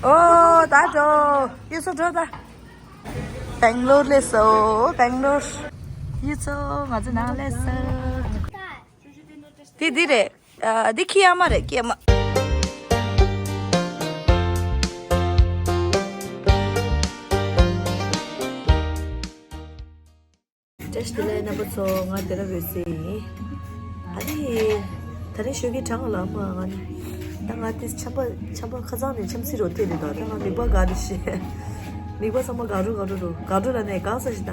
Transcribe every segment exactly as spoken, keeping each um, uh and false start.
ཨོ་ད་འགྲོ། གཡུ་མཚོ་འགྲོ་ད། སྦེང་ལོར་སླེབས་སོང་། སྦེང་ལོར། གཡུ་མཚོ་ང་ཚོ་ནང་སླེབས་སོང་། དེ་འདི་རེད། ཨ། འདི་ཁི་ཡ་མ་རེད། ཁི་ཡ་མ། བཀྲ་ཤིས་བདེ་ལེགས་རྣམ་པ་ཚོ། ང་སྡེ་ར་འོད་ཟེར་ཡིན། ཨ་ནི། ད་རིང་ཞོགས་ཀས་གྲང་ལ་མ་ང་ནི། ད་ང་དེ་ཆམ་པ་ཆམ་པ་ཁ་སང་ནས་ཆམ་སིལ་རོ་ཐེབས་ནས། ད་ད་ང་མིད་པ་འགག་ནས་ཤི། མིད་པ་ཚང་མ་འགག་འགྲོ་འགག་འགྲོ་འགྲོ། འགག་འགྲོ་ལ་ནས་འགག་ས་ཞིག་ད།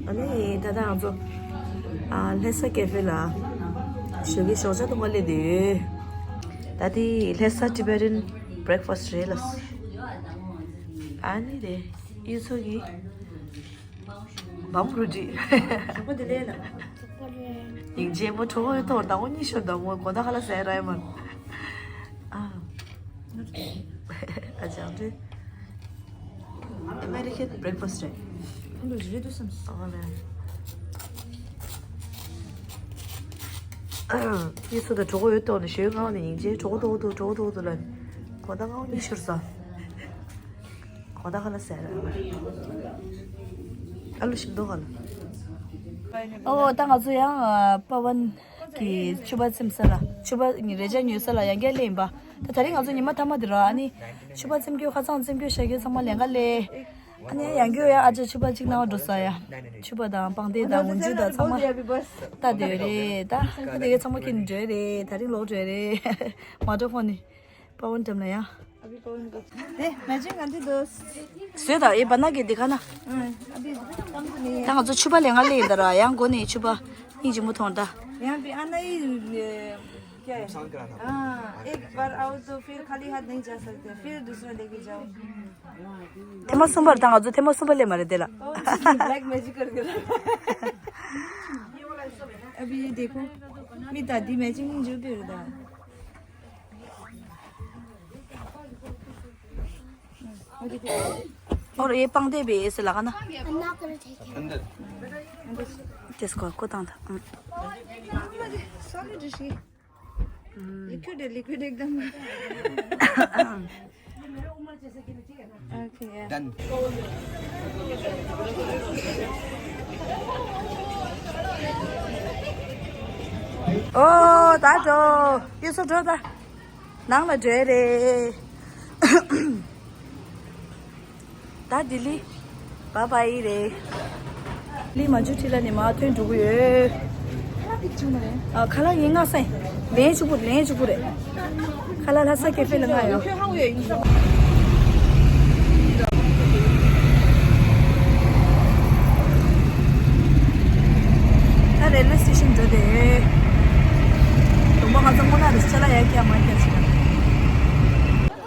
ཨ་ནི་ད་ལྟ་ང་ཚོ། ཨ། ལྷ་ས་ཀེ་ཧྥེ་ལ་ཞོགས་ཀས་ཞོགས་ཇ་འཐུང་ག་སླེབས་བསྡད་ཡོད། ད་དེ་ལྷ་ས་Tibetan breakfast རེད་ལ། ཨ་ནི་རེད། གཡུ་མཚོ་གི། བམ་རུ་ཏི། ཞོགས་པ་བདེ་ལེགས་ལ། ཡིན་རྗེས་མོ་གྲོགས་པོ་ཐོག་ཟླ་ངོ་གཉིས་ཤོར་ཟླ་ངོ་གོ་ད་ཁ་ལ་ཟེར་ར་ཡ་མ། ཨ། ཨ་ཅང་དེ། American breakfast རེད། ཁོང་ཚོ་རེད་འདུག་བསམ་སོང་། ཨ་ལེ། ཨ། ཡིན་སུ་ད་གྲོགས་པོ་ཡོད་ཐོག་ནས་ཞོའི་ངང་ནས་ཡིན་རྗེས་གྲོགས་པོ་ཐོག་ཏུ་གྲོགས་པོ་ཐོག་ཏུ་ལ། གོ་ད་ངང་གཉིས་ཤོར་ས། གོ་ད་ཁ་ལ་ཟེར། ཨ་ལོ་ཞིམ་མདོག་ག་ལ། ཨོ་ད་ང་ཚོ་ཡང་པ་ཝན་གྱི་ཕྱུ་པ་ཚིམ་ས་ལ། ཕྱུ་པ་རེ་ཅག་ཉོ་ས་ལ་ཡང་བསྐྱར་སླེབས་ཡིན་པ། ད་ད་རིང་ང་ཚོ་ཉི་མ་མཐའ་མ་དེ་ར། ཨ་ནི་ཕྱུ་པ་ཚིམ་རྒྱུ་ཁ་སང་ཚིམ་རྒྱུ་བཞག་རྒྱུ་ཚང་མ་ལེན་ག་སླེབས། ཨ་ནི་ཡང་རྒྱུ་ཡང་ཨ་ཅག་ཕྱུ་པ་གཅིག་ནང་འགྲོ་ས་ཡ། ཕྱུ་པ་དང་པང་གདན་དང་འོན་ཇུ་དང་ཚང་མ་ལྟ་བསྡད་རེད། ད་ཁ་དེ་ག་ཚང་མ་ཁྱེར་འགྲོ་རེད། ད་རིང་ལོག་འགྲོ་རེད། མ་འགྲོ་ཕོ་ནི། པ་ཝན་འགྲམ་ལ་ཡ། ཨ་བི་པ་ཝན་གི། ཨེ་མ་ཅིང་ག་འདི་དོ། བཟོས་དང་ཨེ་བ་ན་གི་འདི་ག་ན། ཨ་བི་གམ་དུ་ནི། ད་ང་ཚོ་ཕྱུ་པ་ལེན་ག་སླེབས་ཡིན་ད་ར། ཡང་སྒོ་ནས་ཕྱུ་པ་སྙིང་རྗེ་མོ་མཐོང་ད། यहाँ पे आना ही क्या है? हाँ, एक बार आओ तो फिर खाली हाथ नहीं जा सकते, फिर दूसरा लेके जाओ। ཐེངས་མ་གསུམ་པར་ད་ང་ཚོ་ཐེངས་མ་གསུམ་པ་སླེབས་མ་རེད་དེ་ལ། ओ, ब्लैक मैजिक करके रखा है। अभी ये देखो, मेरी दादी मैचिंग जो भी होता है। और ये पंख दे भी ऐसे लगा ना। I'm not gonna take it. त्यसको को तान्त। सलिड ऋषि। लिक्विड है, लिक्विड एकदम। Okay, yeah. Done. ཨོ་ད་འགྲོ། གཡུ་མཚོ་འགྲོ་ད། ནང་ལ་འགྲོ་ཡ་རེད། ད་ལྡི་ལི། བཱའི་བཱའི་རེད། ལི་མ་ཇུ་ཁྲི་ལ་ནས་མར་ཐོན་འགྲོ་གི་ཡོད། ཨ། ཁ་ལག་ཡིན་ང་སེ། ལན་གཅིག་པུ་ལན་གཅིག་པུ་རེད། ཁ་ལག་ལྷ་ས་ཀེ་ཧྥེ་ལ་ང་ཡོད། ད་རེལ་ཝེ་སི་ཊེ་ཤན་འགྲོ་དེ། གདོང་པ་ང་ཚོ་སྔོན་ལ་རེ་ཅ་ལག་ཡར་བཀྱག་མར་བཀྱག་བྱེད།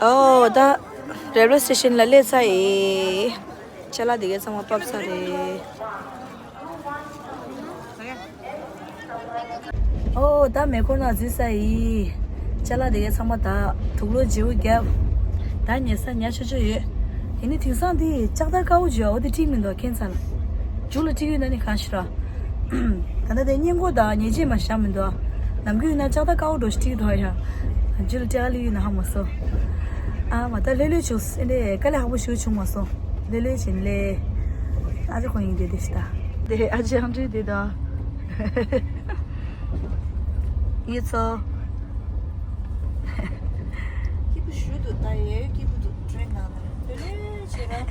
ཨོ་ད་རེལ་ཝེ་སི་ཊེ་ཤན་ལ་སླེབས་ཚར་ཡིན། ཅ་ལག་དེ་གའི་ཚང་མ་ཕབ་ས་རེད། ཨོ་ད་མེ་འཁོར་ནང་འཛུལ་ས་ཡིན། ཅ་ལག་དེ་གའི་ཚང་མ་ད་དུག་ལོག་བརྗེ་པོ་བརྒྱབ། ད་ཉལ་ས་ཉལ་ཆོག་ཆོག་ཡོད། དེ་ནི་དེང་སང་དེ་ལྕགས་དར་དཀར་པོ་བརྗེ་བ་འོ་དེ་འགྲིག་མི་འདུག་ཁྱད་མཚར་ལ། མཇུག་ལ་འགྲིག་ཡོད་ན་ནི་གང་ཞིག་ར། ད་ལྟ་དེ་སྔས་མགོ་དང་ཉལ་ཆས་མ་བཞག་མི་འདུག་ནམ་རྒྱུན་ཡིན་ན་ལྕགས་དར་དཀར་པོ་འགྲོ་ཞིག་འགྲིག་འདུག་ཡ། མཇུག་ལ་ལྕགས་ལི་ཡོད་ན་ཧ་མ་སོ། ཨ་མ་ད་ལྷོད་ལྷོད་བྱུང་ཨེ་འདྲས་དཀའ་ལས་ཁག་པོ་ཞིག་བྱུང་མ་སོང་། ལེ་ལེ་བྱིན་ལེ། ཨ་ཅག་ཁོང་ཡིན་དེ་དེ་ཤི་ད། དེ་ཨ་ཅག་འདྲི་དེ་ད། ཡིད་ཚོ། སྐྱིད་པོ་ཞུ་འདུག་ད་ཡའི་སྐྱིད་པོ་འདུག་ཊེན་ནང་ལ་ལེ་ལེ་བྱེད་ན།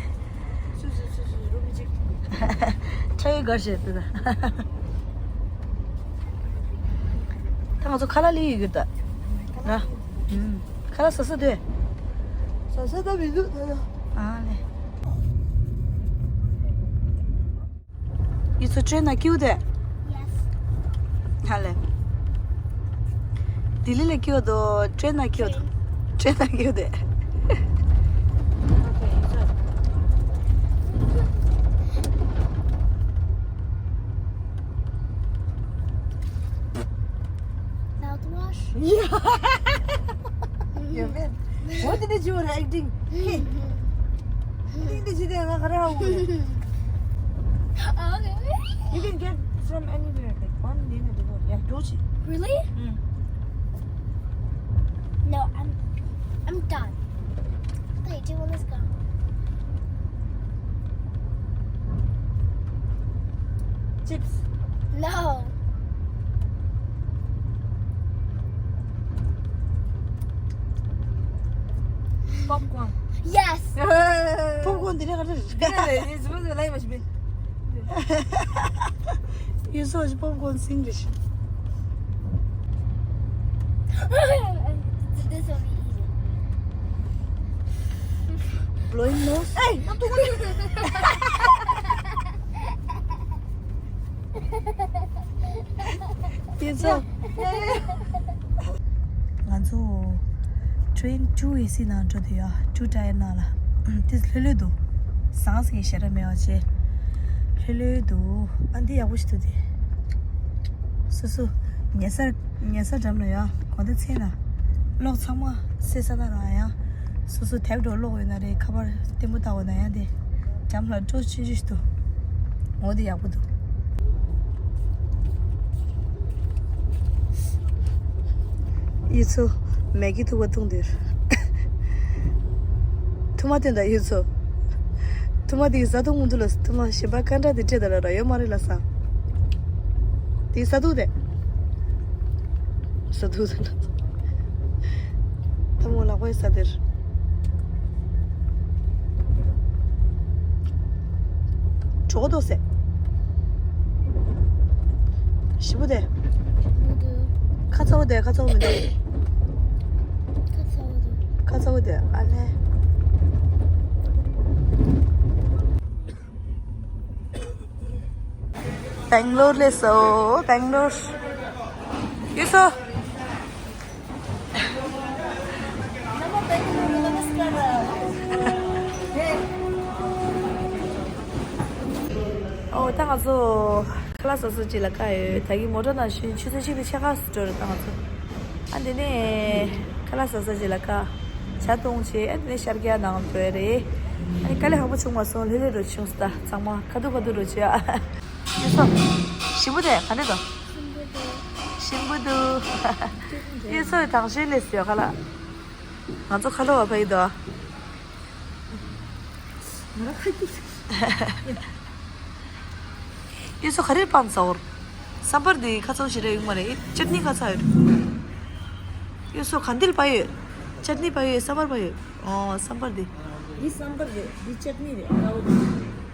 སུ་སུ་སུ་སུ་རུ་མི་གཅིག་ཁྲ་ཡི་གར་བྱེད་དེ་ད། ད་ང་ཚོ་ཁ་ལག་ལི་ཡི་གི་ད། ར། ཁ་ལག་ཟ་ས་དེ། ཟ་ས་ད་མི་འདུག་ད། ཨ་ལེ། ཡིད་ཚོ་ཊེན་ནང་སྐྱིད་དེ། ཧ་ལེ། ལྡི་ལི་ལ་སྐྱིད་དོ། ཊེན་ནང་སྐྱིད་དོ། ཊེན་ནང་སྐྱིད་དེ། Mouthwash? Yeah. Yeah, man. What did you were acting? Hey. What did you do? You can get from anywhere. Like one minute ago. Yeah, Doji. Really? Mm. No, I'm I'm done. Do you want this gum? Chips. No. Popcorn. Yes. Popcorn འདི་ནས་ག་རེ་རེད། འདི་ནས་རེད། འདི་ནས་ལབ་པ་ཞིག་བྱས། You saw popcorn English. This will be easy. Blowing nose? Hey, not the one. You saw. ང་ཚོ་train two A C ནང་འགྲོ་དུས་ཡ། two tier ནང་ལ། དེ་ལྷོད་ལྷོད་འདུག་ཟང་ཟིང་ཞེ་དྲག་མེད་པ་བྱས། ལྷོད་ལྷོད་འདུག་ཨ་འདི་ཡག་པོ་ཞིག་འདུག་དེ། སོ་སོ་ཉལ་ས་ཉལ་ས་འགྲམ་ལ་ཡ། གོ་ད་ཚེ་ན་གློག་ཚང་མ་སེ་ས་ད་ར་ཡ། སོ་སོ་དེབ་འགྲོ་ཀློག་ཡོད་ན་རེད། ཁ་པར་ལྟད་མོ་ལྟ་འོ་ན་ཡ། དེ་འགྲམ་ལ་སྤྲོ་ཆུང་ཆུང་ཞིག་འདུག་འོ་དེ་ཡག་པོ་འདུག་ཡུལ་ཚོ་མེ་གི་ཐུག་པ་བཏུང་དེར། ཐུ་མ་དེ་འདྲ་ཡུལ་ཚོ། ཐུ་མ་དེ་ཟ་འཐུང་མི་འདུག་ལ། ཐུ་མ་གཞན་པ་ཀ་འདྲ་དེ་སྤྲད་ད་ལ་ར་ཡོད་མ་རེད་ལ་ས། དེ་ཟ་འཐུང་དེ། ཟ་འཐུང་དེ་འདྲ། ཐུ་མ་ལག་པའི་ཟ་དེར། གྲོགས་དོ་ཟེ། ཞིམ་པོ་དེ། ཁ་ཚ་བོ་དེ། ཁ་ཚ་བོ་མི་འདུག་ཁ་ཚ་བོ་དེ། ཨ་ལེ། Bangalore སླེབས་སོ། Bangalore. ཡུལ་ཚོ། ཨོ་ད་ང་ཚོ་ཁ་ལག་ཟ་ས་ཅིག་ལ་བཀག་ཡོད། ད་གིན་མོ་ཊ་ནང་བཞིན་ཆུ་ཚོད་གཅིག་དང་ཕྱེད་ཀ་ཙམ་འགྲོ་རེད། ད་ང་ཚོ་ཨ་འདི་ནས་ཁ་ལག་ཟ་ས་ཅིག་ལ་བཀག་ཇ་བཏུང་བྱས། ཨ་འདི་ནས་ཤར་རྒྱག་ནང་འགྲོ་ཡ་རེད། ཨ་ནི་དཀའ་ལས་ཁག་པོ་བྱུང་མ་སོང་། ལྷོད་ལྷོད་འགྲོ་བྱུང་སོང་། ད་ཚང་མ་ཁ་ཐུག་ཁ་ཐུག་འགྲོ་བྱས་ཨ། ཡུལ་ཚོ། ཞིམ་པོ་དེ་ག་འདྲ་འདུག་ཞིམ་པོ་འདུག་ཡུལ་ཚོ་དང་ཤོས་སླེབས་སོང་ཁ་ལག་ང་ཚོ་ཁ་ལོ་བ་ཕ་ཡི་དོ། ང་ར་ཁ་སྐྱིད། ཡུལ་ཚོ་ག་རེ་སྤང་ཟ་འོར། སམ་བར་འདི་ཁ་ཚ་བོ་ཞེ་དྲག་ཡོད་མ་རེད། ཅད་ནི་ཁ་ཚ་ཡོད། ཡུལ་ཚོ་ག་འདིལ་པ་ཡོད། ཅད་ནི་པ་ཡོད། སམ་བར་པ་ཡོད། ཨོ་སམ་བར་འདི། འདི་སམ་བར་རེད། འདི་ཅད་ནི་རེད། དཀར་པོ་འདི།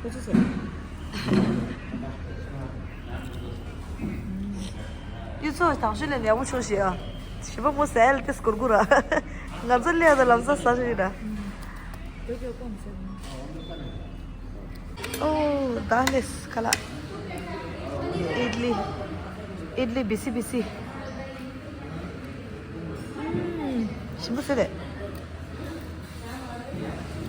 ཁོ་ཚོ་ཟེར། ཡུལ་ཚོ་དང་ཤོས་ལས་ཡག་པོ་ཆོག་ཤེས་ཨ། ཞི་པ་མོ་ཟས་ལ་ཏེ་སྐོར་སྐོར་ར། ང་ཚོ་ལས་ད་ལམ་སང་ཟ་ཞིག་ར། ཨོ་ད་ལེས་ཁ་ལག་ཨིད་ལི། ཨིད་ལི་བི་སི་བི་སི། ཞིམ་པོ་ཟེར་རེད།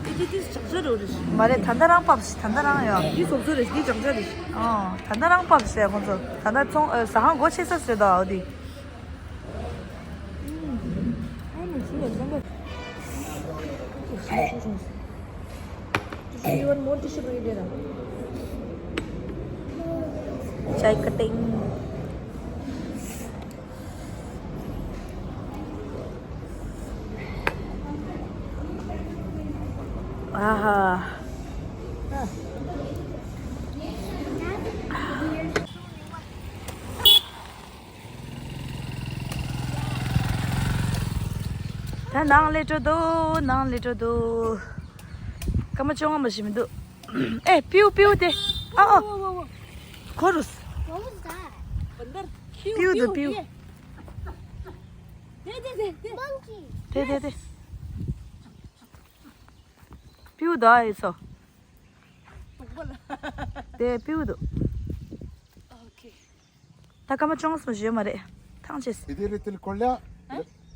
འདི་འདི་ཅག་ཅག་རེད། མ་རེད། ད་ལྟ་རང་ཕབ་ཤིག་ད་ལྟ་རང་ཡོད། འདི་སོབ་སོ་རེད། འདི་ཅག་ཅག་རེད། ཨོ་ད་ལྟ་རང་ཕབ་ཤིག་ཁོང་ཚོ་ད་ལྟ་ཚོང་ཨ་ཟ་ཁང་སྒོ་ཕྱེ་ས་ཟེར་དོ་འོ་འདི། ཨ་མ་ཞུ་ལ་ཚོང་པ། You want more tissue paper? Chai cutting. Aha. ད་ནང་ལས་འགྲོ་འདུག་ནང་ལས་འགྲོ་འདུག་སྐར་མ་བཅོ་ལྔ་མ་ཞིག་མི་འདུག་ཨེ་པིའུ་པིའུ་དེ། ཨ་ཨ། ཁོ་རུ། What was that? པིའུ་དེ་པིའུ། Monkey. དེ་དེ་དེ། པིའུ་དོ་ཨེ་ཚོ། དེ་པིའུ་དོ། Okay. ད་སྐར་མ་བཅོ་ལྔ་སོང་བཞི་མ་རེད། ཐང་ཆད། इधर इतने कोल्या।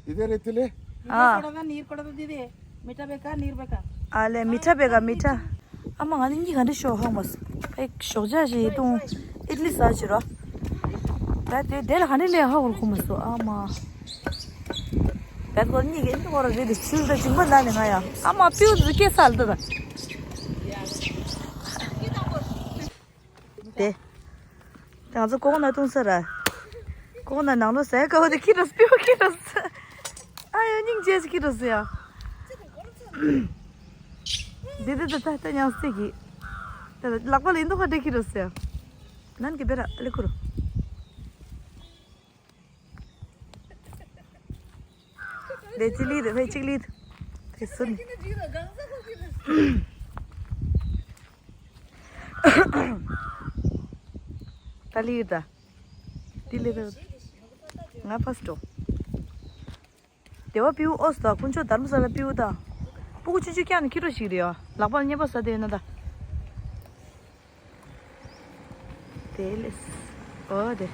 इधर इतने। हाँ। थोड़ा सा नीर कोड़ा तो दीदी। मीठा बेकार, नीर बेकार। ཨ་ལེ་མི་ཁྲ་བེ་ག་མི་ཁྲ། ཨ་མ་ང་ནི་གཉིད་ག་འདྲ་ཤོར་ཧང་མ་སོང་། ཨེ་ཞོགས་ཇ་ཞིག་བཏུང་། ཨིད་ལི་ཟ་ཞིག་རོ། ད་དེ་དེ་ལ་ག་འདྲ་ལས་ཧ་གོ་གོ་མ་སོང་ཨ་མ། བད་གོ་གཉིད་ཀྱི་ཨིན་གོ་ར་རེད་དེ་ཆུ་ད་ཅིང་པ་ན་ནི་ང་ཡ། ཨ་མ་པིའུ་ཟི་ཀེ་སལ་ད་ད། དེ། ང་ཚོ་ཀོང་ན་བཏུང་ས་ར། ཀོང་ན་ནང་ལོ་ཟས་དཀའ་བ་དེ་ཁྱི་རོ་སྤེའུ་ཁྱི་རོ། ཨ་ཡོ་སྙིང་རྗེ་ཞིག་ཁྱི་རོ་ཟེར་ཡ། དེ་དེ་དེ་ད་ད་ཉང་སེ་གི། ད་ལག་པ་ལ་ཡིན་མདོག་ཁ་འདྲེ་ཁྱེར་རོ་ཟེར། ནན་གི་བེ་ར་ཨ་ལེ་ཁུ་རུ། དེ་ཅི་ལི་དེ་བེ་ཅིག་ལི་དེ་སུན། ད་ལི་ད། དེ་ལི་ད། ང་ཕ་སི་ཊོ། སྡེ་བ་པིའུ་ཨོ་སི་དང་དཀོན་མཆོག་དྷརྨ་ས་ལ་པིའུ་དང་། སྤུ་གུ་ཆུང་ཆུང་ཀྱང་ནི་ཁྱི་རོ་ཞིག་རེད་ཡ། ལག་པར་བརྙས་པ་ཟ་དེ་ཡོད་ན་ད། དེ་ལས། ཨོ་དེ།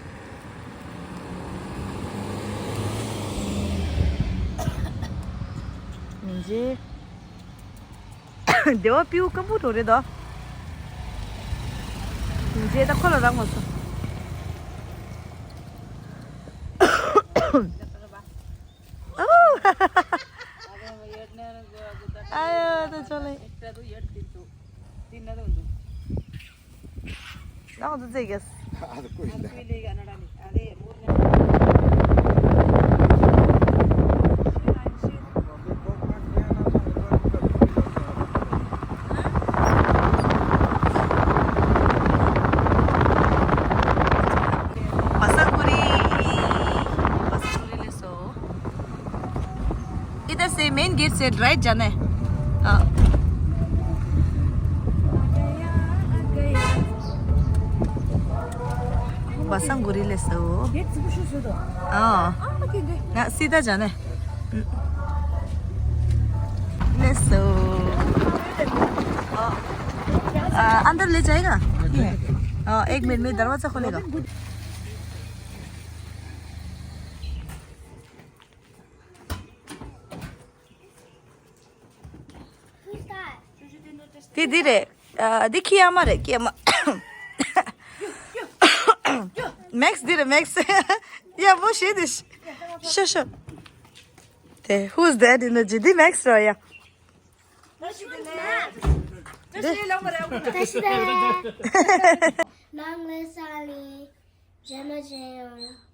མི་འཇེ། སྡེ་བ་པིའུ་སྐམ་པོ་འགྲོ་རེད་དོ། མི་འཇེ་ད་ཁོ་ལ་རག་མ་སོང་། ཨ་ཡ་ད་ཆོ་ལེ། ནང་དུ་ཙེ་གེས། Pasanguri. Pasanguri le so. इधर से मेन गेट से राइट जाना है। हाँ। Pasanguri le so. गेट से कुछ शुरू दो। हाँ। हाँ, ओके, ओके। ना, सीधा जाना है। ले so. आ, अंदर ले जाएगा? हाँ, एक मिनट, मैं दरवाजा खोलेगा। དེ་འདི་རེད། ཨ། འདི་ཁི་ཡ་མ་རེད། ཁི་ཡ་མ། མེག་སི་འདི་རེད། མེག་སི། ཡ་མོ་ཤེས་དེ། ཤོ་ཤོ། དེ་who's that in the འདི་མེག་སི་རེད་ཡ། ནང་ལས་ས་ལི། རྗེས་མ་རྗེས་ཡོང་།